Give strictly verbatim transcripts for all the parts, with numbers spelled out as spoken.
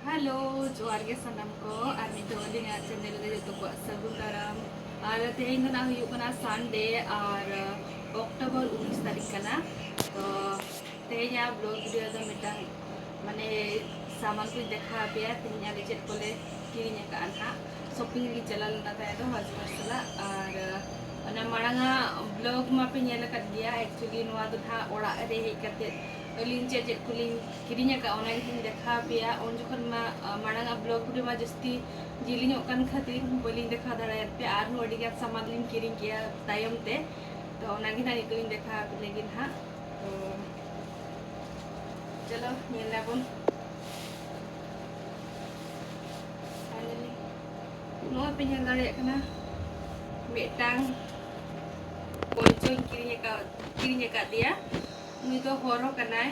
Hello, ᱡᱚᱦᱟᱨ ᱜᱮ ᱥᱟᱱᱟᱢ ᱠᱚ, ᱟᱨ ᱢᱤᱫ ᱫᱷᱟᱣ ᱟᱹᱞᱤᱧᱟᱜ ᱪᱮᱱᱮᱞ ᱨᱮ ᱡᱚᱛᱚ ᱠᱚᱣᱟᱜ ᱥᱟᱹᱜᱩᱱ ᱫᱟᱨᱟᱢ᱾ ᱟᱨ ᱛᱮᱦᱮᱧ ᱫᱚ ᱱᱟᱜ ᱦᱩᱭᱩᱜ ᱠᱟᱱᱟ ᱥᱟᱱᱰᱮ, ᱟᱨ ᱚᱠᱴᱳᱵᱚᱨ ᱩᱱᱤᱥ ᱛᱟᱹᱨᱤᱠᱷ ᱠᱟᱱᱟ᱾ ᱛᱚ ᱛᱮᱦᱮᱧᱟᱜ ᱵᱞᱚᱜ ᱵᱷᱤᱰᱤᱭᱳ ᱫᱚ ᱢᱤᱫᱴᱟᱝ ᱢᱟᱱᱮ ᱥᱟᱢᱟᱱ ᱠᱚᱧ ᱫᱮᱠᱷᱟᱣ ᱟᱯᱮᱭᱟ, ᱛᱮᱦᱮᱧ ᱟᱞᱮ ᱪᱮᱫ ᱠᱚᱞᱮ ᱠᱤᱨᱤᱧ ᱟᱠᱟᱫᱼᱟ ᱱᱟᱦᱟᱜ᱾ ᱥᱚᱯᱤᱝ ᱞᱤᱧ ᱪᱟᱞᱟᱣ ᱞᱮᱱᱟ ᱛᱟᱦᱮᱸ ᱫᱚ ᱦᱟᱡᱽᱵᱮᱱᱰ ᱥᱟᱞᱟᱜ, ᱟᱨ ᱚᱱᱟ ᱢᱟᱲᱟᱝᱟᱜ ᱵᱞᱚᱜ ᱢᱟᱯᱮ ᱧᱮᱞ ᱟᱠᱟᱫ ᱜᱮᱭᱟ᱾ ᱮᱠᱪᱩᱭᱮᱞᱤ ᱱᱚᱣᱟ ᱫᱚ ᱱᱟᱦᱟᱜ ᱚᱲᱟᱜ ᱨᱮ ᱦᱮᱡ ᱠᱟᱛᱮᱫ ᱟᱹᱞᱤᱧ ᱪᱮᱫ ᱪᱮᱫ ᱠᱚᱞᱤᱧ ᱠᱤᱨᱤᱧ ᱟᱠᱟᱫᱼᱟ, ᱚᱱᱟ ᱜᱮᱞᱤᱧ ᱫᱮᱠᱷᱟᱣ ᱟᱯᱮᱭᱟ᱾ ᱩᱱ ᱡᱚᱠᱷᱚᱱ ᱢᱟ, ᱟ, ᱢᱟᱲᱟᱝ ᱟᱜ ᱵᱞᱚᱜ ᱨᱮᱢᱟ ᱡᱟᱹᱥᱛᱤ ᱡᱤᱞᱤᱧᱚᱜ ᱠᱟᱱ ᱠᱷᱟᱹᱛᱤᱨ ᱵᱟᱹᱞᱤᱧ ᱫᱮᱠᱷᱟᱣ ᱫᱟᱲᱮᱭᱟᱫ ᱯᱮᱭᱟ᱾ ᱟᱨᱦᱚᱸ ᱟᱹᱰᱤ ᱜᱟᱱ ᱥᱟᱢᱟᱱ ᱞᱤᱧ ᱠᱤᱨᱤᱧ ᱠᱮᱜᱼᱟ ᱛᱟᱭᱚᱢ ᱛᱮ, ᱛᱚ ᱚᱱᱟ ᱜᱮ ᱱᱟᱜ ᱱᱤᱛᱚᱜ ᱤᱧ ᱫᱮᱠᱷᱟᱣ ᱟᱯᱮ ᱞᱟᱹᱜᱤᱫ ᱱᱟᱜ᱾ ᱛᱚ ᱪᱚᱞᱚ ᱧᱮᱞ ᱟᱵᱚᱱ᱾ Finally, ᱱᱚᱣᱟ ᱯᱮ ᱧᱮᱞ ᱫᱟᱲᱮᱭᱟᱜ ᱠᱟᱱᱟ, ᱢᱤᱫᱴᱟᱝ ᱠᱚᱭᱪᱚᱧ ᱠᱤᱨᱤᱧ ᱟᱠᱟᱫ, ᱠᱤᱨᱤᱧ ᱟᱠᱟᱫᱮᱭᱟ᱾ ᱩᱱᱤ ᱫᱚ ᱦᱚᱨᱚ ᱠᱟᱱᱟᱭ,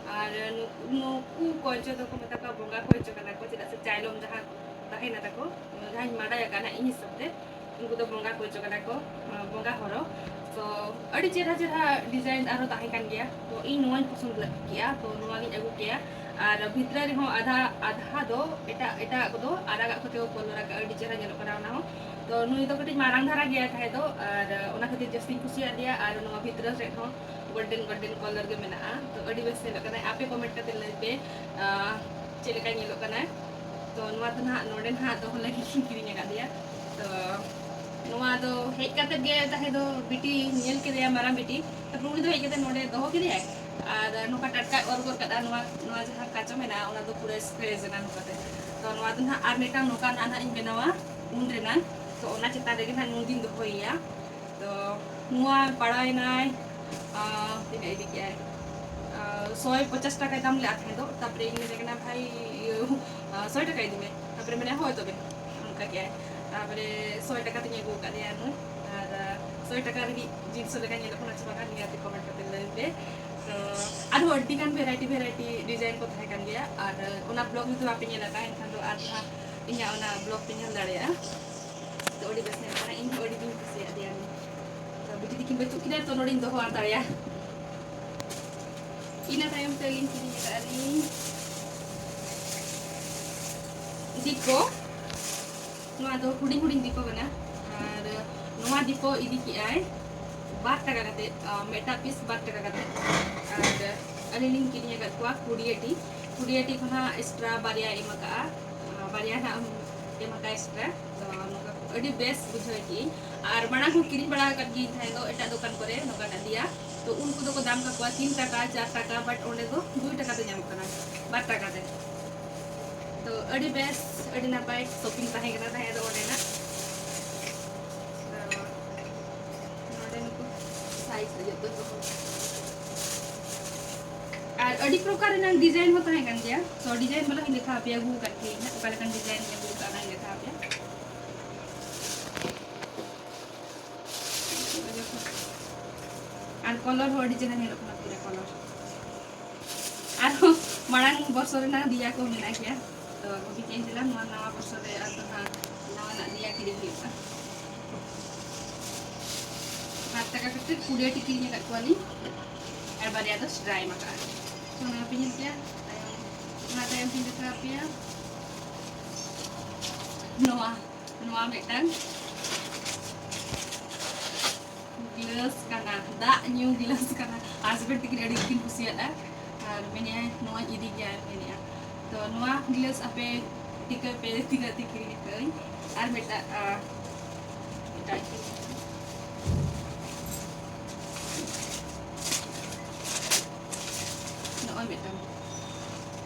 ᱟᱨ ᱱᱩᱠᱩ, ᱱᱩᱠᱩ ᱠᱚᱭᱪᱚ ᱫᱚᱠᱚ ᱢᱮᱛᱟ ᱠᱚᱣᱟ ᱵᱚᱸᱜᱟ ᱠᱚᱭᱪᱚ ᱠᱟᱱᱟ ᱠᱚ, ᱪᱮᱫᱟᱜ ᱥᱮ ᱪᱟᱭᱞᱚᱢ ᱡᱟᱦᱟᱸ ᱛᱟᱦᱮᱱᱟ ᱛᱟᱠᱚ, ᱡᱟᱦᱟᱸᱧ ᱵᱟᱰᱟᱭ ᱟᱠᱟᱫᱼᱟ ᱤᱧ ᱦᱤᱥᱟᱹᱵ ᱛᱮ, ᱩᱱᱠᱩ ᱫᱚ ᱵᱚᱸᱜᱟ ᱠᱚ ᱚᱪᱚ ᱠᱟᱱᱟ ᱠᱚ, ᱟᱸ, ᱵᱚᱸᱜᱟ ᱦᱚᱨᱚ᱾ ᱛᱚ ᱟᱹᱰᱤ ᱪᱮᱦᱨᱟ ᱪᱮᱦᱨᱟ design ᱟᱨᱦᱚᱸ ᱛᱟᱦᱮᱸ ᱠᱟᱱ ᱜᱮᱭᱟ᱾ ᱛᱚ ᱤᱧ ᱱᱚᱣᱟᱧ ᱯᱚᱥᱚᱸᱫ ᱞᱮᱫ ᱠᱮᱜᱼᱟ, ᱛᱚ ᱱᱚᱣᱟ ᱜᱤᱧ ᱟᱹᱜᱩ ᱠᱮᱜᱼᱟ᱾ ᱟᱨ ᱵᱷᱤᱛᱨᱤ ᱨᱮᱦᱚᱸ ᱟᱫᱷᱟ, ᱟᱫᱷᱟ ᱫᱚ ᱮᱴᱟᱜ, ᱮᱴᱟᱜ ᱠᱚᱫᱚ ᱟᱨᱟᱜᱟᱜ ᱠᱚᱛᱮ ᱠᱚ colour ᱟᱠᱟᱫᱼᱟ, ᱟᱹᱰᱤ ᱪᱮᱦᱨᱟ ᱧᱮᱞᱚᱜ ᱠᱟᱱᱟ ᱚᱱᱟ ᱦᱚᱸ᱾ ᱛᱚ ᱱᱩᱭ ᱫᱚ ᱠᱟᱹᱴᱤᱡ ᱢᱟᱨᱟᱝ ᱫᱷᱟᱨᱟ ᱜᱮᱭᱟ ᱛᱟᱦᱮᱸ ᱫᱚ, ᱟᱨ ᱚᱱᱟ ᱠᱷᱟᱹᱛᱤᱨ ᱡᱟᱹᱥᱛᱤᱧ ᱠᱩᱥᱤᱭᱟᱫᱮᱭᱟ᱾ ᱟᱨ ᱱᱚᱣᱟ ᱵᱷᱤᱛᱨᱤ ᱥᱮᱫ ᱦᱚᱸ golden, golden colour ᱜᱮ ᱢᱮᱱᱟᱜᱼᱟ᱾ ᱛᱚ ᱟᱹᱰᱤ ᱵᱮᱥ ᱧᱮᱞᱚᱜ ᱠᱟᱱᱟᱭ᱾ ᱟᱯᱮ comment ᱠᱟᱛᱮ ᱞᱟᱹᱭ ᱯᱮ, ᱟᱸ, ᱪᱮᱫ ᱞᱮᱠᱟᱭ ᱧᱮᱞᱚᱜ ᱠᱟᱱᱟᱭ᱾ ᱛᱚ ᱱᱚᱣᱟ ᱫᱚ ᱱᱟᱦᱟᱜ ᱱᱚᱰᱮ ᱱᱟᱦᱟᱜ ᱫᱚᱦᱚ ᱞᱟᱹᱜᱤᱫ ᱤᱧ ᱠᱤᱨᱤᱧ ᱟᱠᱟᱫᱮᱭᱟ᱾ ᱛᱚ ᱱᱚᱣᱟ ᱫᱚ ᱦᱮᱡ ᱠᱟᱛᱮ ᱜᱮ ᱛᱟᱦᱮᱸ ᱫᱚ ᱵᱤᱴᱤ ᱧᱮᱞ ᱠᱮᱫᱮᱭᱟ, ᱢᱟᱨᱟᱝ ᱵᱤᱴᱤ᱾ ᱛᱟᱨᱯᱚᱨ ᱩᱱᱤ ᱫᱚ ᱦᱮᱡ ᱠᱟᱛᱮ ᱱᱚᱰᱮ ᱫᱚᱦᱚ ᱠᱮᱫᱮᱭᱟᱭ᱾ ᱟᱨ ᱱᱚᱝᱠᱟ ᱴᱟᱴᱠᱟᱭ ᱚᱨ ᱜᱚᱫ ᱠᱟᱫᱟ᱾ ᱱᱚᱣᱟ, ᱱᱚᱣᱟ ᱡᱟᱦᱟᱸ ᱠᱟᱪᱟ ᱢᱮᱱᱟᱜᱼᱟ, ᱚᱱᱟ ᱫᱚ ᱯᱩᱨᱟᱹ scratch ᱮᱱᱟ ᱱᱚᱝᱠᱟᱛᱮ᱾ ᱛᱚ ᱱᱚᱣᱟ ᱫᱚ ᱱᱟᱦᱟᱜ ᱟᱨ ᱢᱤᱫᱴᱟᱝ ᱱᱚᱝᱠᱟᱱᱟᱜ ᱱᱟᱦᱟᱜ ᱤᱧ ᱵᱮᱱᱟᱣᱟ ᱩᱞ ᱨᱮᱱᱟᱜ᱾ ᱛᱚ ᱚᱱᱟ ᱪᱮᱛᱟᱱ ᱨᱮᱜᱮ ᱱᱟᱦᱟᱜ ᱱᱩᱭ ᱫᱚᱧ ᱫᱚᱦᱚᱭᱮᱭᱟ᱾ ᱛᱚ ᱱᱚᱣᱟ ᱯᱟᱲᱟᱣᱮᱱᱟᱭ, ᱟᱸ, ᱛᱤᱱᱟᱹᱜ ᱤᱫᱤ ᱠᱮᱜᱼᱟᱭ? ᱟᱸ, ᱥᱚᱭ ᱯᱚᱪᱟᱥ ᱴᱟᱠᱟᱭ ᱫᱟᱢ ᱞᱮᱫᱼᱟ ᱛᱟᱦᱮᱸ ᱫᱚ᱾ ᱛᱟᱨᱯᱚᱨᱮ ᱤᱧ ᱢᱮᱛᱟᱭ ᱠᱟᱱᱟ, "ᱵᱷᱟᱭ, ᱤᱭᱟᱹ, ᱟᱸ, ᱥᱚᱭ ᱴᱟᱠᱟ ᱤᱫᱤ ᱢᱮ᱾" ᱛᱟᱨᱯᱚᱨᱮ ᱢᱮᱱᱟ, "ᱦᱳᱭ ᱛᱚᱵᱮ," ᱚᱱᱠᱟ ᱠᱮᱜᱼᱟᱭ᱾ ᱛᱟᱨᱯᱚᱨᱮ ᱥᱚᱭ ᱴᱟᱠᱟ ᱛᱮᱧ ᱟᱹᱜᱩ ᱟᱠᱟᱫᱮᱭᱟ ᱱᱩᱭ᱾ ᱟᱨ, ᱟᱸ, ᱥᱚᱭ ᱴᱟᱠᱟ ᱨᱤᱱᱤᱡ ᱡᱤᱱᱤᱥ ᱞᱮᱠᱟ ᱧᱮᱞᱚᱜ ᱠᱟᱱᱟ ᱪᱮ ᱵᱟᱝᱟ, ᱱᱤᱭᱟᱹᱛᱮ comment ᱠᱟᱛᱮ ᱞᱟᱹᱭ ᱯᱮ᱾ ᱛᱚ ᱟᱨᱦᱚᱸ ᱟᱹᱰᱤ ᱜᱟᱱ variety, variety design ᱠᱚ ᱛᱟᱦᱮᱸ ᱠᱟᱱ ᱜᱮᱭᱟ᱾ ᱟᱨ, ᱟᱸ, ᱚᱱᱟ ᱵᱞᱚᱜ ᱡᱩᱫᱤ ᱵᱟᱯᱮ ᱧᱮᱞ ᱟᱠᱟᱫᱼᱟ, ᱮᱱᱠᱷᱟᱱ ᱫᱚ ᱟᱨ ᱱᱟᱦᱟᱜ ᱤᱧᱟᱹᱜ ᱚᱱᱟ ᱵᱞᱚᱜ ᱯᱮ ᱧᱮᱞ ᱫᱟᱲᱮᱭᱟᱜᱼᱟ᱾ ᱛᱚ ᱟᱹᱰᱤ ᱵᱮᱥ ᱧᱮᱞᱚᱜ ᱠᱟᱱᱟ, ᱤᱧ ᱦᱚᱸ ᱟᱹᱰᱤ ᱜᱤᱧ ᱠᱩᱥᱤᱭᱟᱫᱮᱭᱟ᱾ ᱛᱚ ᱵᱤᱴᱤ ᱛᱤᱠᱤᱱ ᱵᱟᱹᱪᱩᱜ ᱠᱤᱱᱟ, ᱛᱚ ᱱᱚᱰᱮᱧ ᱫᱚᱦᱚ ᱦᱟᱛᱟᱲᱮᱭᱟ᱾ ᱤᱱᱟᱹ ᱛᱟᱭᱚᱢ ᱛᱮ ᱟᱹᱞᱤᱧ ᱠᱤᱨᱤᱧ ᱟᱠᱟᱫᱼᱟ ᱞᱤᱧ ᱫᱤᱯᱚ, ᱱᱚᱣᱟ ᱫᱚ ᱦᱩᱰᱤᱧ ᱦᱩᱰᱤᱧ ᱫᱤᱯᱚ ᱠᱟᱱᱟ᱾ ᱟᱨ ᱱᱚᱣᱟ ᱫᱤᱯᱚ ᱤᱫᱤ ᱠᱮᱜᱼᱟᱭ ᱵᱟᱨ ᱴᱟᱠᱟ ᱠᱟᱛᱮ, ᱟᱨ ᱢᱤᱫᱴᱟᱝ ᱯᱤᱥ ᱵᱟᱨ ᱴᱟᱠᱟ ᱠᱟᱛᱮ᱾ ᱟᱨ ᱟᱹᱞᱤᱧ ᱞᱤᱧ ᱠᱤᱨᱤᱧ ᱟᱠᱟᱫ ᱠᱚᱣᱟ ᱠᱩᱲᱤᱭᱟᱹ ᱴᱤ᱾ ᱠᱩᱲᱤᱭᱟᱹ ᱴᱤ ᱠᱷᱚᱱᱟᱜ ᱮᱠᱥᱴᱨᱟ ᱵᱟᱨᱭᱟ ᱮᱢ ᱟᱠᱟᱫᱼᱟ, ᱵᱟᱨᱭᱟ ᱦᱟᱸᱜ ᱮᱢ ᱟᱠᱟᱫᱼᱟ ᱮᱠᱥᱴᱨᱟ᱾ ᱛᱚ ᱱᱚᱝᱠᱟ ᱟᱹᱰᱤ ᱵᱮᱥ ᱵᱩᱡᱷᱟᱹᱣ ᱠᱮᱜᱼᱟᱹᱧ᱾ ᱟᱨ ᱢᱟᱲᱟᱝ ᱦᱚᱸ ᱠᱤᱨᱤᱧ ᱵᱟᱲᱟ ᱟᱠᱟᱫ ᱜᱤᱭᱟᱹᱧ ᱛᱟᱦᱮᱸ ᱫᱚ ᱮᱴᱟᱜ ᱫᱚᱠᱟᱱ ᱠᱚᱨᱮ ᱱᱚᱝᱠᱟᱱᱟᱜ ᱫᱤᱭᱟ, ᱛᱚ ᱩᱱᱠᱩ ᱫᱚᱠᱚ ᱫᱟᱢ ᱠᱟᱠᱚᱣᱟ ᱛᱤᱱ ᱴᱟᱠᱟ, ᱪᱟᱨ ᱴᱟᱠᱟ, but ᱚᱸᱰᱮ ᱫᱚ ᱫᱩᱭ ᱴᱟᱠᱟ ᱛᱮ ᱧᱟᱢᱚᱜ ᱠᱟᱱᱟ, ᱵᱟᱨ ᱴᱟᱠᱟ ᱛᱮ᱾ ᱛᱚ ᱟᱹᱰᱤ ᱵᱮᱥ, ᱟᱹᱰᱤ ᱱᱟᱯᱟᱭ ᱥᱚᱯᱤᱝ ᱛᱟᱦᱮᱸ ᱠᱟᱱᱟ ᱛᱟᱦᱮᱸ ᱫᱚ ᱚᱸᱰᱮᱱᱟᱜ᱾ ᱛᱚ ᱱᱚᱰᱮ ᱱᱩᱠᱩ ᱥᱟᱭᱤᱡ ᱡᱚᱛᱚ ᱨᱚᱠᱚᱢ᱾ ᱟᱨ ᱟᱹᱰᱤ ᱯᱨᱚᱠᱟᱨ ᱨᱮᱱᱟᱜ ᱰᱤᱡᱟᱭᱤᱱ ᱦᱚᱸ ᱛᱟᱦᱮᱸ ᱠᱟᱱ ᱜᱮᱭᱟ᱾ ᱛᱚ ᱰᱤᱡᱟᱭᱤᱱ ᱵᱚᱞᱮ ᱦᱚᱸᱧ ᱫᱮᱠᱷᱟᱣ ᱟᱯᱮᱭᱟ, ᱟᱹᱜᱩ ᱟᱠᱟᱫ ᱜᱮᱭᱟᱹᱧ ᱦᱟᱸᱜ, ᱚᱠᱟ ᱞᱮᱠᱟᱱ ᱰᱤᱡᱟᱭᱤᱱ ᱤᱧ ᱟᱹᱜᱩ ᱟᱠᱟᱫ ᱚᱱᱟᱧ ᱫᱮᱠᱷᱟᱣ ᱟᱯᱮᱭᱟ᱾ ᱟᱨ ᱠᱟᱞᱟᱨ ᱦᱚᱸ ᱟᱹᱰᱤ ᱪᱮᱦᱨᱟ ᱧᱮᱞᱚᱜ ᱠᱟᱱᱟ, ᱯᱩᱨᱟᱹ ᱠᱟᱞᱟᱨ᱾ ᱟᱨᱦᱚᱸ ᱢᱟᱲᱟᱝ ᱵᱚᱨᱥᱚ ᱨᱮᱱᱟᱜ ᱫᱤᱭᱟ ᱠᱚ ᱢᱮᱱᱟᱜ ᱜᱮᱭᱟ, ᱛᱚ ᱵᱷᱟᱵᱤ ᱠᱮᱫ ᱤᱧ ᱪᱮᱫᱟᱜ ᱱᱚᱣᱟ ᱱᱟᱣᱟ ᱵᱚᱨᱥᱚ ᱨᱮ ᱟᱨ ᱫᱚ ᱦᱟᱸᱜ ᱱᱟᱣᱟᱱᱟᱜ ᱫᱤᱭᱟ ᱠᱤᱨᱤᱧ ᱦᱩᱭᱩᱜᱼᱟ᱾ ᱵᱟᱨ ᱴᱟᱠᱟ ᱠᱟᱛᱮ ᱠᱩᱲᱤᱭᱟᱹ ᱴᱤ ᱠᱤᱨᱤᱧ ᱟᱠᱟᱫ ᱠᱚᱣᱟᱞᱤᱧ, ᱟᱨ ᱵᱟᱨᱭᱟ ᱫᱚ ᱥᱮᱞᱟᱭ ᱮᱢ ᱟᱠᱟᱫᱼᱟ᱾ ᱛᱚ ᱱᱚᱣᱟ ᱯᱮ ᱧᱮᱞ ᱠᱮᱜᱼᱟ, ᱛᱟᱭᱚᱢ, ᱚᱱᱟ ᱛᱟᱭᱚᱢ ᱛᱤᱧ ᱫᱮᱠᱷᱟᱣ ᱟᱯᱮᱭᱟ ᱱᱚᱣᱟ, ᱱᱚᱣᱟ ᱢᱤᱫᱴᱟᱝ ᱜᱞᱟᱥ ᱠᱟᱱᱟ, ᱫᱟᱜ ᱧᱩ ᱜᱞᱟᱥ ᱠᱟᱱᱟ᱾ ᱦᱟᱥᱵᱮᱱᱰ ᱛᱤᱠᱤᱱ ᱟᱹᱰᱤ ᱠᱤᱱ ᱠᱩᱥᱤᱭᱟᱜᱼᱟ, ᱟᱨ ᱢᱮᱱᱮᱫᱼᱟᱭ ᱱᱚᱣᱟᱧ ᱤᱫᱤ ᱜᱮᱭᱟ, ᱢᱮᱱᱮᱫᱼᱟ᱾ ᱛᱚ ᱱᱚᱣᱟ ᱜᱞᱟᱥ ᱟᱯᱮ ᱴᱷᱤᱠᱟᱹ ᱯᱮ ᱛᱤᱱᱟᱹᱜ ᱛᱮ ᱠᱤᱨᱤᱧ ᱟᱠᱟᱫᱟᱹᱧ᱾ ᱟᱨ ᱢᱤᱫᱴᱟᱝ, ᱟᱨ ᱢᱤᱫᱴᱟᱝ ᱠᱤᱨᱤᱧ ᱟᱠᱟᱫᱟᱹᱧ᱾ ᱱᱚᱜᱼᱚᱭ ᱢᱤᱫᱴᱟᱝ,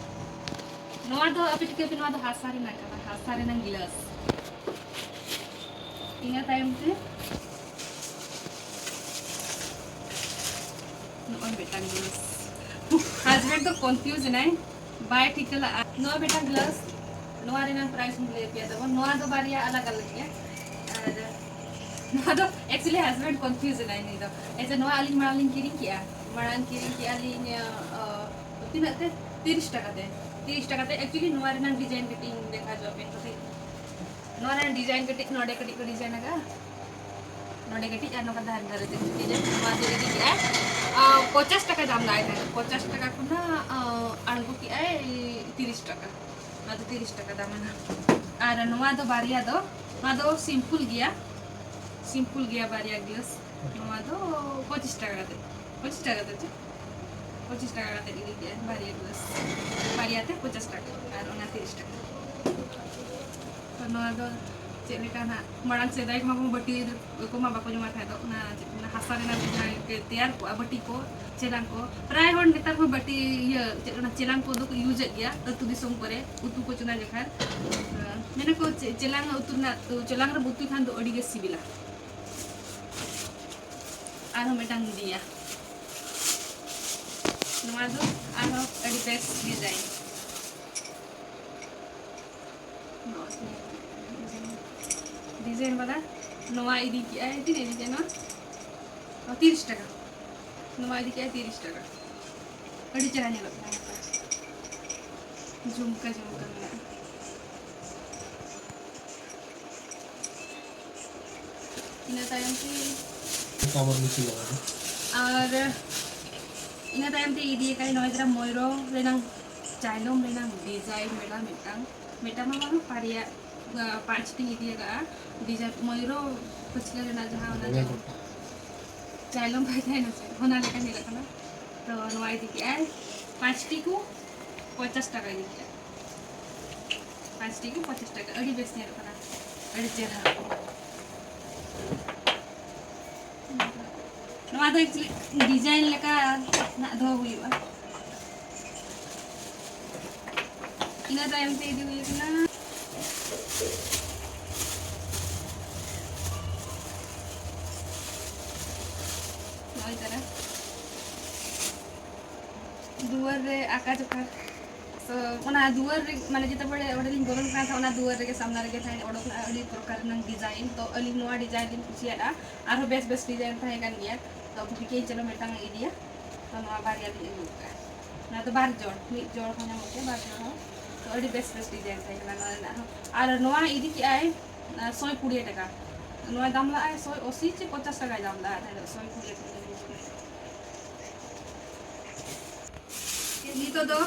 ᱱᱚᱣᱟ ᱫᱚ ᱟᱯᱮ ᱴᱷᱤᱠᱟᱹ ᱯᱮ, ᱱᱚᱣᱟ ᱫᱚ ᱦᱟᱥᱟ ᱨᱮᱱᱟᱜ ᱠᱟᱱᱟ, ᱦᱟᱥᱟ ᱨᱮᱱᱟᱜ ᱜᱞᱟᱥ᱾ ᱤᱱᱟᱹ ᱛᱟᱭᱚᱢ ᱛᱮ ᱱᱚᱜᱼᱚᱭ ᱢᱤᱫᱴᱟᱝ ᱜᱞᱟᱥ᱾ ᱦᱟᱥᱵᱮᱱᱰ ᱫᱚ ᱠᱚᱱᱯᱷᱤᱭᱩᱡᱽ ᱮᱱᱟᱭ, ᱵᱟᱭ ᱴᱷᱤᱠᱟᱹ ᱞᱟᱜᱼᱟ᱾ ᱱᱚᱣᱟ ᱢᱤᱫᱴᱟᱝ ᱜᱞᱟᱥ, ᱱᱚᱣᱟ ᱨᱮᱱᱟᱜ ᱯᱨᱟᱭᱤᱥ ᱤᱧ ᱞᱟᱹᱭ ᱟᱯᱮᱭᱟ ᱛᱟᱵᱚᱱ᱾ ᱱᱚᱣᱟ ᱫᱚ ᱵᱟᱨᱭᱟ ᱟᱞᱟᱜᱽ ᱟᱞᱟᱜᱽ ᱜᱮᱭᱟ᱾ ᱟᱨ ᱱᱚᱣᱟ ᱫᱚ actually ᱦᱟᱥᱵᱮᱱᱰ ᱠᱚᱱᱯᱷᱤᱭᱩᱡᱽ ᱮᱱᱟᱭ ᱱᱩᱭ ᱫᱚ᱾ ᱮᱭ ᱡᱮ ᱱᱚᱣᱟ ᱟᱹᱞᱤᱧ ᱢᱟᱲᱟᱝ ᱞᱤᱧ ᱠᱤᱨᱤᱧ ᱠᱮᱜᱼᱟ, ᱢᱟᱲᱟᱝ ᱠᱤᱨᱤᱧ ᱠᱮᱜᱼᱟ ᱞᱤᱧ, ᱟᱸ, ᱛᱤᱱᱟᱹᱜ ᱛᱮ? ᱛᱤᱨᱤᱥ ᱴᱟᱠᱟ ᱛᱮ᱾ ᱛᱤᱨᱤᱥ ᱴᱟᱠᱟ ᱛᱮ᱾ Actually ᱱᱚᱣᱟ ᱨᱮᱱᱟᱜ ᱰᱤᱡᱟᱭᱤᱱ ᱠᱟᱹᱴᱤᱡ ᱤᱧ ᱫᱮᱠᱷᱟᱣ ᱦᱚᱪᱚ ᱟᱯᱮᱭᱟ ᱠᱟᱹᱴᱤᱡ᱾ ᱱᱚᱣᱟ ᱨᱮᱱᱟᱜ ᱰᱤᱡᱟᱭᱤᱱ ᱠᱟᱹᱴᱤᱡ ᱱᱚᱰᱮ ᱠᱟᱹᱴᱤᱡ ᱠᱚ ᱰᱤᱡᱟᱭᱤᱱ ᱟᱠᱟᱫᱼᱟ, ᱱᱚᱰᱮ ᱠᱟᱹᱴᱤᱡ ᱟᱨ ᱱᱚᱝᱠᱟ ᱫᱷᱟᱨᱮ ᱫᱷᱟᱨᱮ ᱛᱮ ᱰᱤᱡᱟᱭᱤᱱ᱾ ᱱᱚᱣᱟ ᱫᱚ ᱤᱫᱤ ᱠᱮᱜᱼᱟᱭ, ᱟᱸ, ᱯᱚᱧᱪᱟᱥ ᱴᱟᱠᱟᱭ ᱫᱟᱢ ᱞᱮᱫᱼᱟ, ᱯᱚᱧᱪᱟᱥ ᱴᱟᱠᱟ ᱠᱷᱚᱱᱟᱜ, ᱟᱸ, ᱟᱬᱜᱚ ᱠᱮᱜᱼᱟᱭ ᱛᱤᱨᱤᱥ ᱴᱟᱠᱟ᱾ ᱱᱚᱣᱟ ᱫᱚ ᱛᱤᱨᱤᱥ ᱴᱟᱠᱟ ᱫᱟᱢ ᱟᱱᱟ᱾ ᱟᱨ ᱱᱚᱣᱟ ᱫᱚ ᱵᱟᱨᱭᱟ ᱫᱚ, ᱱᱚᱣᱟ ᱫᱚ ᱥᱤᱢᱯᱩᱞ ᱜᱮᱭᱟ, ᱥᱤᱢᱯᱩᱞ ᱜᱮᱭᱟ ᱵᱟᱨᱭᱟ ᱜᱞᱟᱥ᱾ ᱱᱚᱣᱟ ᱫᱚ ᱯᱚᱸᱪᱤᱥ ᱴᱟᱠᱟ ᱠᱟᱛᱮ, ᱯᱚᱸᱪᱤᱥ ᱴᱟᱠᱟ ᱠᱟᱛᱮ ᱪᱮ? ᱯᱚᱸᱪᱤᱥ ᱴᱟᱠᱟ ᱠᱟᱛᱮ ᱤᱫᱤ ᱠᱮᱜᱼᱟ ᱵᱟᱨᱭᱟ ᱜᱞᱟᱥ, ᱵᱟᱨᱭᱟ ᱛᱮ ᱯᱚᱧᱪᱟᱥ ᱴᱟᱠᱟ ᱟᱨ ᱚᱱᱟ ᱛᱤᱨᱤᱥ ᱴᱟᱠᱟ᱾ ᱛᱚ ᱱᱚᱣᱟ ᱫᱚ ᱪᱮᱫ ᱞᱮᱠᱟ ᱱᱟᱜ, ᱢᱟᱲᱟᱝ ᱥᱮᱫᱟᱭ ᱠᱚᱢᱟ ᱵᱟᱹᱴᱤ ᱠᱚᱢᱟ ᱵᱟᱠᱚ ᱡᱚᱢᱟ ᱛᱟᱦᱮᱸ ᱫᱚ, ᱚᱱᱟ ᱪᱮᱫ ᱠᱚ ᱢᱮᱱᱟ, ᱦᱟᱥᱟ ᱨᱮᱱᱟᱜ ᱡᱟᱦᱟᱸ ᱛᱮᱭᱟᱨ ᱠᱚᱜᱼᱟ ᱵᱟᱹᱴᱤ ᱠᱚ, ᱪᱮᱞᱟᱝ ᱠᱚ, ᱯᱨᱟᱭ ᱦᱚᱲ ᱱᱮᱛᱟᱨ ᱦᱚᱸ ᱵᱟᱹᱴᱤ, ᱤᱭᱟᱹ, ᱪᱮᱫ ᱚᱱᱟ ᱪᱮᱞᱟᱝ ᱠᱚᱫᱚ ᱠᱚ ᱤᱭᱩᱡᱮᱫ ᱜᱮᱭᱟ ᱟᱹᱛᱩ ᱫᱤᱥᱚᱢ ᱠᱚᱨᱮ ᱩᱛᱩ ᱠᱚ ᱪᱚᱸᱫᱟ ᱡᱚᱠᱷᱟᱱ᱾ ᱢᱮᱱᱟ ᱠᱚ ᱪᱮ-, ᱪᱮᱞᱟᱝ ᱩᱛᱩ ᱨᱮᱱᱟᱜ, ᱪᱮᱞᱟᱝ ᱨᱮ ᱩᱛᱩᱭ ᱠᱷᱟᱱ ᱫᱚ ᱟᱹᱰᱤ ᱜᱮ ᱥᱤᱵᱤᱞᱟ᱾ ᱟᱨᱦᱚᱸ ᱢᱤᱫᱴᱟᱝ ᱤᱫᱤᱭᱟ᱾ ᱱᱚᱣᱟ ᱫᱚ ᱟᱨᱦᱚᱸ ᱟᱹᱰᱤ ᱵᱮᱥ ᱰᱤᱡᱟᱭᱤᱱ᱾ ᱰᱤᱡᱟᱭᱤᱱ ᱵᱟᱞᱟ᱾ ᱱᱚᱣᱟ ᱤᱫᱤ ᱠᱮᱜᱼᱟᱭ, ᱛᱤᱱᱟᱹᱜ ᱤᱫᱤ ᱠᱮᱜᱼᱟ ᱱᱚᱣᱟ? ᱚ, ᱛᱤᱨᱤᱥ ᱴᱟᱠᱟ᱾ ᱱᱚᱣᱟ ᱤᱫᱤ ᱠᱮᱜᱼᱟᱭ ᱛᱤᱨᱤᱥ ᱴᱟᱠᱟ᱾ ᱟᱹᱰᱤ ᱪᱮᱦᱨᱟ ᱧᱮᱞᱚᱜ ᱠᱟᱱᱟ ᱱᱚᱝᱠᱟ᱾ ᱡᱷᱩᱢᱠᱟᱹ ᱡᱷᱩᱢᱠᱟᱹ ᱢᱮᱱᱟᱜᱼᱟ᱾ ᱤᱱᱟᱹ ᱛᱟᱭᱚᱢ ᱛᱮ ᱟᱵᱟᱨ ᱢᱤᱫᱴᱤᱡ ᱟᱨ ᱤᱱᱟᱹ ᱛᱟᱭᱚᱢ ᱛᱮ ᱤᱫᱤ ᱟᱠᱟᱫ ᱱᱚᱜᱼᱚᱭ ᱡᱮᱴᱟ ᱢᱚᱭᱩᱨᱚ ᱨᱮᱱᱟᱝ ᱪᱟᱭᱞᱚᱢ ᱨᱮᱱᱟᱝ ᱰᱤᱡᱟᱭᱤᱱ ᱢᱮᱱᱟᱜᱼᱟ ᱢᱤᱫᱴᱟᱝ, ᱢᱤᱫᱴᱟᱝ ᱢᱟ ᱵᱟᱝᱟ, ᱵᱟᱨᱭᱟ, ᱟ, ᱯᱟᱸᱪᱴᱤᱧ ᱤᱫᱤ ᱟᱠᱟᱫᱼᱟ ᱰᱤᱡᱟᱭᱤᱱ᱾ ᱢᱚᱭᱩᱨᱚ ᱯᱟᱹᱪᱷᱞᱟᱹ ᱨᱮᱱᱟᱜ ᱡᱟᱦᱟᱸ ᱚᱱᱟ ᱢᱚᱬᱮ ᱜᱚᱴᱟᱝ᱾ ᱪᱟᱭᱞᱚᱢ ᱵᱟᱭ ᱛᱟᱦᱮᱱᱟ ᱥᱮ, ᱚᱱᱟ ᱞᱮᱠᱟ ᱧᱮᱞᱚᱜ ᱠᱟᱱᱟ᱾ ᱛᱚ ᱱᱚᱣᱟ ᱤᱫᱤ ᱠᱮᱜᱼᱟᱭ ᱯᱟᱸᱪᱴᱤ ᱠᱚ ᱯᱚᱧᱪᱟᱥ ᱴᱟᱠᱟ ᱤᱫᱤ ᱠᱮᱜᱼᱟ᱾ ᱯᱟᱸᱪᱴᱤ ᱜᱮ ᱯᱚᱧᱪᱟᱥ ᱴᱟᱠᱟ᱾ ᱟᱹᱰᱤ ᱵᱮᱥ ᱧᱮᱞᱚᱜ ᱠᱟᱱᱟ, ᱟᱹᱰᱤ ᱪᱮᱦᱨᱟ᱾ ᱱᱚᱣᱟ ᱫᱚ actually design ᱞᱮᱠᱟ ᱱᱟᱜ ᱫᱚᱦᱚ ᱦᱩᱭᱩᱜᱼᱟ᱾ ᱤᱱᱟᱹ ᱛᱟᱭᱚᱢ ᱛᱮ ᱤᱫᱤ ᱦᱩᱭ ᱠᱟᱱᱟ ᱱᱚᱜᱼᱚᱭ ᱛᱟᱨᱟ᱾ ᱫᱩᱣᱟᱹᱨ ᱨᱮ ᱟᱸᱠᱟ ᱡᱚᱠᱷᱟ, ᱛᱚ ᱚᱱᱟ ᱫᱩᱣᱟᱹᱨ ᱨᱮ, ᱢᱟᱱᱮ ᱡᱮᱛᱮ ᱵᱮᱲᱮ ᱚᱸᱰᱮ ᱞᱤᱧ ᱵᱚᱞᱚᱱ ᱠᱟᱱ ᱛᱟᱦᱮᱸᱫ, ᱚᱱᱟ ᱫᱩᱣᱟᱹᱨ ᱨᱮᱜᱮ ᱥᱟᱢᱱᱟ ᱨᱮᱜᱮ ᱛᱟᱦᱮᱸᱫ, ᱚᱰᱚᱠ ᱞᱮᱱᱟ ᱟᱹᱰᱤ ᱯᱨᱚᱠᱟᱨ ᱨᱮᱱᱟᱜ design᱾ ᱛᱚ ᱟᱹᱞᱤᱧ ᱱᱚᱣᱟ design ᱞᱤᱧ ᱠᱩᱥᱤᱭᱟᱫᱼᱟ, ᱟᱨᱦᱚᱸ ᱵᱮᱥ ᱵᱮᱥ design ᱛᱟᱦᱮᱸ ᱠᱟᱱ ᱜᱮᱭᱟ᱾ ᱛᱚ ᱵᱷᱟᱵᱤ ᱠᱮᱫᱟᱹᱧ ᱪᱚᱞᱚ ᱢᱤᱫᱴᱟᱝ ᱤᱧ ᱤᱫᱤᱭᱟ᱾ ᱛᱚ ᱱᱚᱣᱟ ᱵᱟᱨᱭᱟ ᱞᱤᱧ ᱟᱹᱜᱩ ᱠᱟᱜᱼᱟ᱾ ᱱᱚᱣᱟ ᱫᱚ ᱵᱟᱨ ᱡᱚᱲ, ᱢᱤᱫ ᱡᱚᱲ ᱦᱚᱸ ᱧᱟᱢᱚᱜ ᱜᱮᱭᱟ, ᱵᱟᱨ ᱡᱚᱲ ᱦᱚᱸ᱾ ᱛᱚ ᱟᱹᱰᱤ ᱵᱮᱥ ᱵᱮᱥ design ᱛᱟᱦᱮᱸ ᱠᱟᱱᱟ ᱱᱚᱣᱟ ᱨᱮᱱᱟᱜ ᱦᱚᱸ᱾ ᱟᱨ ᱱᱚᱣᱟ ᱤᱫᱤ ᱠᱮᱜᱼᱟᱭ, ᱟ, ᱥᱚᱭ ᱠᱩᱲᱤ ᱴᱟᱠᱟ᱾ ᱱᱚᱣᱟ ᱫᱟᱢ ᱞᱟᱜᱼᱟᱭ ᱥᱚᱭ ᱟᱥᱤ ᱪᱮ ᱯᱚᱧᱪᱟᱥ ᱴᱟᱠᱟᱭ ᱫᱟᱢ ᱞᱟᱜᱼᱟ, ᱛᱟᱦᱮᱸ ᱫᱚ ᱥᱚᱭ ᱠᱩᱲᱤ ᱴᱟᱠᱟ᱾ ᱱᱤᱛᱚᱜ ᱫᱚ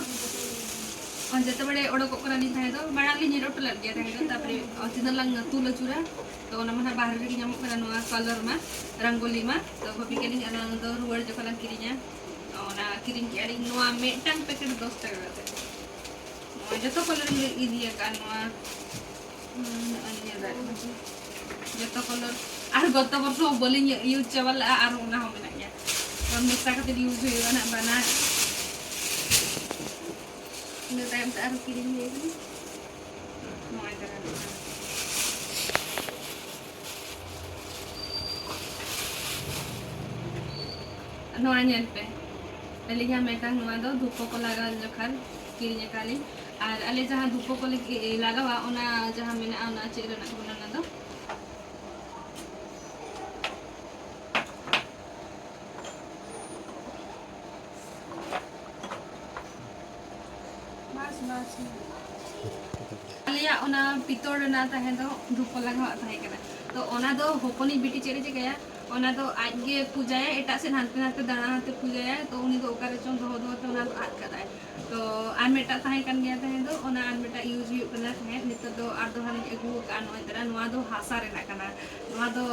ᱡᱮᱛᱮ ᱵᱮᱲᱮ ᱚᱰᱚᱠᱚᱜ ᱠᱟᱱᱟᱞᱤᱧ ᱛᱟᱦᱮᱸ ᱫᱚ, ᱢᱟᱲᱟᱝ ᱞᱤᱧ ᱧᱮᱞ ᱦᱚᱴᱚ ᱞᱮᱫ ᱜᱮᱭᱟ ᱛᱟᱦᱮᱸ ᱫᱚ, ᱛᱟᱨᱯᱚᱨᱮ ᱛᱤᱱᱟᱹᱜ ᱞᱟᱝ ᱛᱩᱞ ᱟᱹᱪᱩᱨᱟ, ᱛᱚ ᱚᱱᱟ ᱢᱟ ᱱᱟᱦᱟᱜ ᱵᱟᱦᱨᱮ ᱨᱮᱜᱮ ᱧᱟᱢᱚᱜ ᱠᱟᱱᱟ, ᱱᱚᱣᱟ ᱠᱟᱞᱟᱨ ᱢᱟ, ᱨᱚᱝᱜᱳᱞᱤ ᱢᱟ, ᱛᱚ ᱵᱷᱟᱵᱤ ᱠᱮᱫᱟᱞᱤᱧ ᱚᱱᱟ ᱫᱚ ᱨᱩᱣᱟᱹᱲ ᱡᱚᱠᱷᱚᱱ ᱞᱟᱝ ᱠᱤᱨᱤᱧᱟ᱾ ᱚᱱᱟ ᱠᱤᱨᱤᱧ ᱠᱮᱫᱼᱟ ᱞᱤᱧ ᱱᱚᱣᱟ ᱢᱤᱫᱴᱟᱝ ᱯᱮᱠᱮᱴ ᱫᱚᱥ ᱴᱟᱠᱟ ᱠᱟᱛᱮ᱾ ᱱᱚᱣᱟ ᱡᱚᱛᱚ ᱠᱟᱞᱟᱨ ᱞᱤᱧ ᱤᱫᱤ ᱟᱠᱟᱫᱼᱟ, ᱱᱚᱣᱟ, ᱦᱩᱸ, ᱱᱚᱜᱼᱚᱭ ᱧᱮᱞ ᱫᱟᱲᱮᱭᱟᱜ ᱠᱟᱱᱟ ᱯᱮ? ᱡᱚᱛᱚ ᱠᱟᱞᱟᱨ᱾ ᱟᱨ ᱜᱚᱛᱚ ᱵᱚᱨᱥᱚ ᱵᱟᱹᱞᱤᱧ ᱤᱭᱩᱡᱽ ᱪᱟᱵᱟ ᱞᱮᱫᱼᱟ, ᱟᱨ ᱚᱱᱟ ᱦᱚᱸ ᱢᱮᱱᱟᱜ ᱜᱮᱭᱟ᱾ ᱛᱚ ᱢᱮᱥᱟ ᱠᱟᱛᱮ ᱤᱭᱩᱡᱽ ᱦᱩᱭᱩᱜᱼᱟ ᱱᱟᱜ ᱵᱟᱱᱟᱨ᱾ ᱤᱱᱟᱹ ᱛᱟᱭᱚᱢ ᱛᱮ ᱟᱨᱦᱚᱸ ᱠᱤᱨᱤᱧ ᱦᱩᱭ ᱠᱟᱱᱟ᱾ ᱱᱚᱜᱼᱚᱭ ᱛᱟᱨᱟ ᱢᱤᱫᱴᱟᱝ᱾ ᱱᱚᱣᱟ ᱧᱮᱞ ᱯᱮ, ᱟᱹᱞᱤᱧᱟᱜ ᱢᱤᱫᱴᱟᱝ ᱱᱚᱣᱟ ᱫᱚ ᱫᱷᱩᱯᱚ ᱠᱚ ᱞᱟᱜᱟᱣ ᱡᱚᱠᱷᱟᱱ ᱠᱤᱨᱤᱧ ᱟᱠᱟᱫ ᱞᱤᱧ᱾ ᱟᱨ ᱟᱞᱮ ᱡᱟᱦᱟᱸ ᱫᱷᱩᱯᱚ ᱠᱚᱞᱮ ᱠᱤ-, ᱞᱟᱜᱟᱣᱟ, ᱚᱱᱟ ᱡᱟᱦᱟᱸ ᱢᱮᱱᱟᱜᱼᱟ, ᱚᱱᱟ ᱪᱮᱫ ᱨᱮᱱᱟᱜ ᱠᱟᱱᱟ ᱚᱱᱟ ᱫᱚ? ᱟᱞᱮᱭᱟᱜ ᱚᱱᱟ ᱯᱤᱛᱚᱞ ᱨᱮᱱᱟᱜ ᱛᱟᱦᱮᱸ ᱫᱚ ᱫᱷᱩᱯᱚ ᱞᱟᱜᱟᱣᱟᱜ ᱛᱟᱦᱮᱸ ᱠᱟᱱᱟ᱾ ᱛᱚ ᱚᱱᱟ ᱫᱚ ᱦᱚᱯᱚᱱᱤᱡ ᱵᱤᱴᱤ ᱪᱮᱫ ᱮ ᱪᱤᱠᱟᱹᱭᱟ, ᱚᱱᱟ ᱫᱚ ᱟᱡ ᱜᱮ ᱯᱩᱡᱟᱭᱟ, ᱮᱴᱟᱜ ᱥᱮᱫ ᱦᱟᱱᱛᱮ ᱱᱟᱛᱮ ᱫᱟᱬᱟ ᱟᱛᱮ ᱯᱩᱡᱟᱭᱟᱭ, ᱛᱚ ᱩᱱᱤ ᱫᱚ ᱚᱠᱟ ᱨᱮᱪᱚᱝ ᱫᱚᱦᱚ ᱫᱚᱦᱚ ᱛᱮ ᱚᱱᱟ ᱫᱚ ᱟᱫ ᱠᱟᱫᱟᱭ᱾ ᱛᱚ ᱟᱨ ᱢᱤᱫᱴᱟᱝ ᱛᱟᱦᱮᱸ ᱠᱟᱱ ᱜᱮᱭᱟ ᱛᱟᱦᱮᱸ ᱫᱚ, ᱚᱱᱟ ᱟᱨ ᱢᱤᱫᱴᱟᱝ ᱤᱭᱩᱡᱽ ᱦᱩᱭᱩᱜ ᱠᱟᱱᱟ ᱛᱟᱦᱮᱸᱫ, ᱱᱤᱛᱚᱜ ᱫᱚ ᱟᱨ ᱫᱚᱦᱲᱟ ᱞᱤᱧ ᱟᱹᱜᱩ ᱟᱠᱟᱫᱼᱟ ᱱᱚᱜᱼᱚᱭ ᱛᱟᱨᱟ᱾ ᱱᱚᱣᱟ ᱫᱚ ᱦᱟᱥᱟ ᱨᱮᱱᱟᱜ ᱠᱟᱱᱟ, ᱱᱚᱣᱟ ᱫᱚ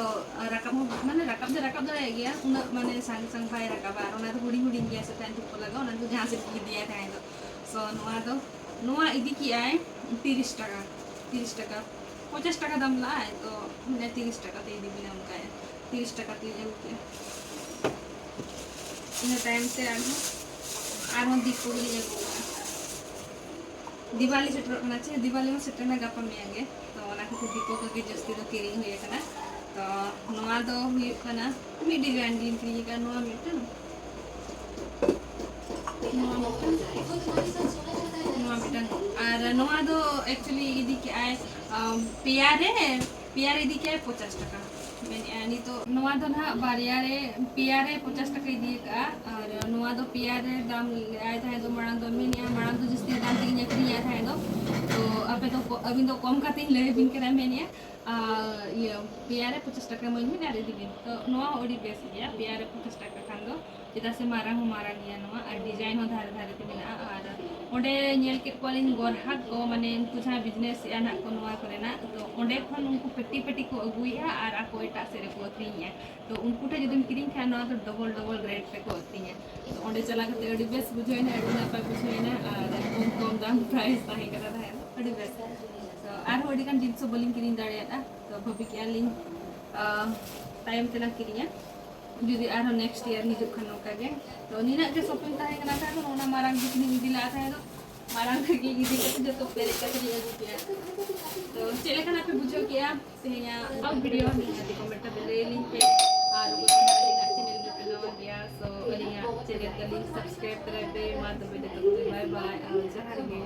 ᱨᱟᱠᱟᱵ ᱦᱚᱸ, ᱢᱟᱱᱮ ᱨᱟᱠᱟᱵ ᱫᱚ ᱨᱟᱠᱟᱵ ᱫᱟᱲᱮᱭᱟᱜ ᱜᱮᱭᱟ, ᱩᱱᱟᱹᱜ ᱢᱟᱱᱮ ᱥᱟᱝ ᱥᱟᱝ ᱵᱟᱭ ᱨᱟᱠᱟᱵᱟ, ᱟᱨ ᱚᱱᱟ ᱫᱚ ᱦᱩᱰᱤᱧ ᱦᱩᱰᱤᱧ ᱜᱮᱭᱟ ᱥᱮ ᱛᱟᱦᱮᱸᱫ ᱫᱷᱩᱯ ᱠᱚ ᱞᱟᱜᱟᱣ, ᱚᱱᱟ ᱫᱚ ᱡᱟᱦᱟᱸ ᱥᱮᱫ ᱜᱮ ᱤᱫᱤᱭᱟᱭ ᱛᱟᱦᱮᱸᱫ ᱫᱚ᱾ ᱥᱚ ᱱᱚᱣᱟ ᱫᱚ, ᱱᱚᱣᱟ ᱤᱫᱤ ᱠᱮᱜᱼᱟᱭ ᱛᱤᱨᱤᱥ ᱴᱟᱠᱟ, ᱛᱤᱨᱤᱥ ᱴᱟᱠᱟ, ᱯᱚᱧᱪᱟᱥ ᱴᱟᱠᱟ ᱫᱟᱢ ᱞᱟᱜᱼᱟᱭ, ᱛᱚ ᱢᱟᱱᱮ ᱛᱤᱨᱤᱥ ᱴᱟᱠᱟ ᱛᱮ ᱤᱫᱤ ᱵᱮᱱᱟ ᱚᱱᱠᱟᱭ, ᱛᱤᱨᱤᱥ ᱴᱟᱠᱟ ᱛᱮᱧ ᱟᱹᱜᱩ ᱠᱮᱜᱼᱟ᱾ ᱤᱱᱟᱹ ᱛᱟᱭᱚᱢ ᱛᱮ ᱟᱨᱦᱚᱸ, ᱟᱨᱦᱚᱸ ᱫᱤᱠᱩ ᱜᱮᱞᱤᱧ ᱟᱹᱜᱩ ᱠᱟᱜᱼᱟ᱾ ᱫᱤᱣᱟᱞᱤ ᱥᱮᱴᱮᱨᱚᱜ ᱠᱟᱱᱟ ᱪᱮ, ᱫᱤᱣᱟᱞᱤ ᱢᱟ ᱥᱮᱴᱮᱨ ᱮᱱᱟ ᱜᱟᱯᱟ ᱢᱮᱭᱟᱝ ᱜᱮ, ᱛᱚ ᱚᱱᱟ ᱠᱷᱟᱹᱛᱤᱨ ᱫᱤᱠᱩ ᱠᱚᱜᱮ ᱡᱟᱹᱥᱛᱤ ᱫᱚ ᱠᱤᱨᱤᱧ ᱦᱩᱭ ᱟᱠᱟᱱᱟ᱾ ᱛᱚ ᱱᱚᱣᱟ ᱫᱚ ᱦᱩᱭᱩᱜ ᱠᱟᱱᱟ ᱢᱤᱫ design ᱜᱤᱧ ᱠᱤᱨᱤᱧ ᱟᱠᱟᱫᱼᱟ, ᱱᱚᱣᱟ ᱢᱤᱫᱴᱟᱝ, ᱱᱚᱣᱟ ᱢᱤᱫᱴᱟᱝ, ᱱᱚᱣᱟ ᱢᱤᱫᱴᱟᱝ᱾ ᱟᱨ ᱱᱚᱣᱟ ᱫᱚ actually ᱤᱫᱤ ᱠᱮᱜᱼᱟᱭ, ᱟᱢ, ᱯᱮᱭᱟ ᱨᱮ, ᱯᱮᱭᱟ ᱨᱮ ᱤᱫᱤ ᱠᱮᱜᱼᱟᱭ ᱯᱚᱧᱪᱟᱥ ᱴᱟᱠᱟ᱾ ᱢᱮᱱᱮᱜᱼᱟ ᱱᱤᱛᱚᱜ ᱱᱚᱣᱟ ᱫᱚ ᱱᱟᱦᱟᱜ ᱵᱟᱨᱭᱟ ᱨᱮ, ᱯᱮᱭᱟ ᱨᱮ ᱯᱚᱧᱪᱟᱥ ᱴᱟᱠᱟ ᱤᱫᱤ ᱟᱠᱟᱫᱼᱟ᱾ ᱟᱨ ᱱᱚᱣᱟ ᱫᱚ ᱯᱮᱭᱟ ᱨᱮ ᱫᱟᱢ ᱞᱮᱜᱼᱟᱭ ᱛᱟᱦᱮᱸ ᱫᱚ, ᱢᱟᱲᱟᱝ ᱫᱚ ᱢᱮᱱᱮᱜᱼᱟ, ᱢᱟᱲᱟᱝ ᱫᱚ ᱡᱟᱹᱥᱛᱤ ᱫᱟᱢ ᱛᱮᱜᱮᱧ ᱟᱹᱠᱷᱨᱤᱧᱮᱫ ᱛᱟᱦᱮᱸ ᱫᱚ᱾ ᱛᱚ ᱟᱯᱮ ᱫᱚ ᱠᱚ-, ᱟᱹᱵᱤᱱ ᱫᱚ ᱠᱚᱢ ᱠᱟᱛᱮᱧ ᱞᱟᱹᱭ ᱟᱹᱵᱤᱱ ᱠᱟᱱᱟ, ᱢᱮᱱᱮᱜᱼᱟ ᱟᱨ ᱤᱭᱟᱹ, ᱯᱮᱭᱟ ᱨᱮ ᱯᱚᱧᱪᱟᱥ ᱴᱟᱠᱟ ᱮᱢᱟᱹᱧ ᱵᱤᱱ ᱟᱨ ᱤᱫᱤ ᱵᱤᱱ᱾ ᱛᱚ ᱱᱚᱣᱟ ᱦᱚᱸ ᱟᱹᱰᱤ ᱵᱮᱥ ᱜᱮᱭᱟ, ᱯᱮᱭᱟ ᱨᱮ ᱯᱚᱧᱪᱟᱥ ᱴᱟᱠᱟ ᱠᱷᱟᱱ ᱫᱚ, ᱪᱮᱫᱟᱜ ᱥᱮ ᱢᱟᱨᱟᱝ ᱦᱚᱸ ᱢᱟᱨᱟᱝ ᱜᱮᱭᱟ ᱱᱚᱣᱟ, ᱟᱨ design ᱦᱚᱸ ᱫᱷᱟᱨᱮ ᱫᱷᱟᱨᱮ ᱛᱮ ᱢᱮᱱᱟᱜᱼᱟ᱾ ᱟᱨ ᱚᱸᱰᱮ ᱧᱮᱞ ᱠᱮᱫ ᱠᱚᱣᱟᱞᱤᱧ ᱜᱚᱨᱦᱟᱠ ᱠᱚ, ᱢᱟᱱᱮ ᱩᱱᱠᱩ ᱡᱟᱦᱟᱸ business ᱮᱜᱼᱟ ᱱᱟᱦᱟᱜ ᱠᱚ ᱱᱚᱣᱟ ᱠᱚᱨᱮᱱᱟᱜ, ᱛᱚ ᱚᱸᱰᱮ ᱠᱷᱚᱱ ᱩᱱᱠᱩ ᱯᱮᱴᱤ ᱯᱮᱴᱤ ᱠᱚ ᱟᱹᱜᱩᱭᱮᱫᱼᱟ ᱟᱨ ᱟᱠᱚ ᱮᱴᱟᱜ ᱥᱮᱫ ᱨᱮᱠᱚ ᱟᱹᱠᱷᱨᱤᱧᱮᱫᱼᱟ᱾ ᱛᱚ ᱩᱱᱠᱩ ᱴᱷᱮᱱ ᱡᱩᱫᱤᱢ ᱠᱤᱨᱤᱧ ᱠᱷᱟᱱ ᱱᱚᱣᱟ ᱫᱚ double double rate ᱨᱮᱠᱚ ᱟᱹᱠᱷᱨᱤᱧᱟ᱾ ᱛᱚ ᱚᱸᱰᱮ ᱪᱟᱞᱟᱣ ᱠᱟᱛᱮ ᱟᱹᱰᱤ ᱵᱮᱥ ᱵᱩᱡᱷᱟᱹᱣᱮᱱᱟ, ᱟᱹᱰᱤ ᱱᱟᱯᱟᱭ ᱵᱩᱡᱷᱟᱹᱣᱮᱱᱟ, ᱟᱨ ᱠᱚᱢ ᱠᱚᱢ ᱫᱟᱢ price ᱛᱟᱦᱮᱸ ᱠᱟᱱᱟ ᱛᱟᱦᱮᱸᱫ ᱫᱚ, ᱟᱹᱰᱤ ᱵᱮᱥ᱾ ᱛᱚ ᱟᱨᱦᱚᱸ ᱟᱹᱰᱤ ᱜᱟᱱ ᱡᱤᱱᱤᱥ ᱦᱚᱸ ᱵᱟᱹᱞᱤᱧ ᱠᱤᱨᱤᱧ ᱫᱟᱲᱮᱭᱟᱫᱼᱟ, ᱛᱚ ᱵᱷᱟᱹᱵᱤ ᱠᱮᱜᱼᱟ ᱞᱤᱧ, ᱟᱸ, ᱛᱟᱭᱚᱢ ᱛᱮᱞᱟᱝ ᱠᱤᱨᱤᱧᱟ, ᱡᱩᱫᱤ ᱟᱨᱦᱚᱸ next year ᱦᱤᱡᱩᱜ ᱠᱷᱟᱱ ᱱᱚᱝᱠᱟ ᱜᱮ᱾ ᱛᱚ ᱱᱤᱱᱟᱹᱜ ᱜᱮ shopping ᱛᱟᱦᱮᱸ ᱠᱟᱱᱟ ᱛᱟᱦᱮᱸ ᱫᱚ, ᱚᱱᱟ ᱢᱟᱨᱟᱝ ᱡᱤᱱᱤᱥ ᱞᱤᱧ ᱤᱫᱤ ᱞᱟᱜᱼᱟ ᱛᱟᱦᱮᱸ ᱫᱚ, ᱢᱟᱨᱟᱝ ᱨᱮᱜᱮ ᱤᱫᱤ ᱠᱟᱛᱮ ᱡᱚᱛᱚ ᱯᱮᱨᱮᱡ ᱠᱟᱛᱮ ᱞᱤᱧ ᱟᱹᱜᱩ ᱠᱮᱜᱼᱟ᱾ ᱛᱚ ᱪᱮᱫ ᱞᱮᱠᱟᱱᱟᱜ ᱯᱮ ᱵᱩᱡᱷᱟᱹᱣ ᱠᱮᱜᱼᱟ ᱛᱮᱦᱮᱧᱟᱜ vlog video? ᱱᱤᱦᱟᱹᱛ ᱜᱮ comment ᱨᱮ ᱞᱟᱹᱭ ᱟᱹᱞᱤᱧ ᱯᱮ, ᱟᱨ ᱚᱠᱚᱭ ᱠᱚ ᱟᱹᱞᱤᱧᱟᱜ channel ᱨᱮᱯᱮ ᱱᱟᱣᱟ ᱜᱮᱭᱟ, so ᱟᱹᱞᱤᱧᱟᱜ channel ᱛᱟᱹᱞᱤᱧ subscribe ᱛᱚᱨᱟᱭ ᱯᱮ᱾ ᱢᱟ ᱛᱚᱵᱮ ᱡᱚᱛᱚ ᱠᱚᱜᱮ bye bye ᱟᱨ ᱡᱚᱦᱟᱨ ᱜᱮ᱾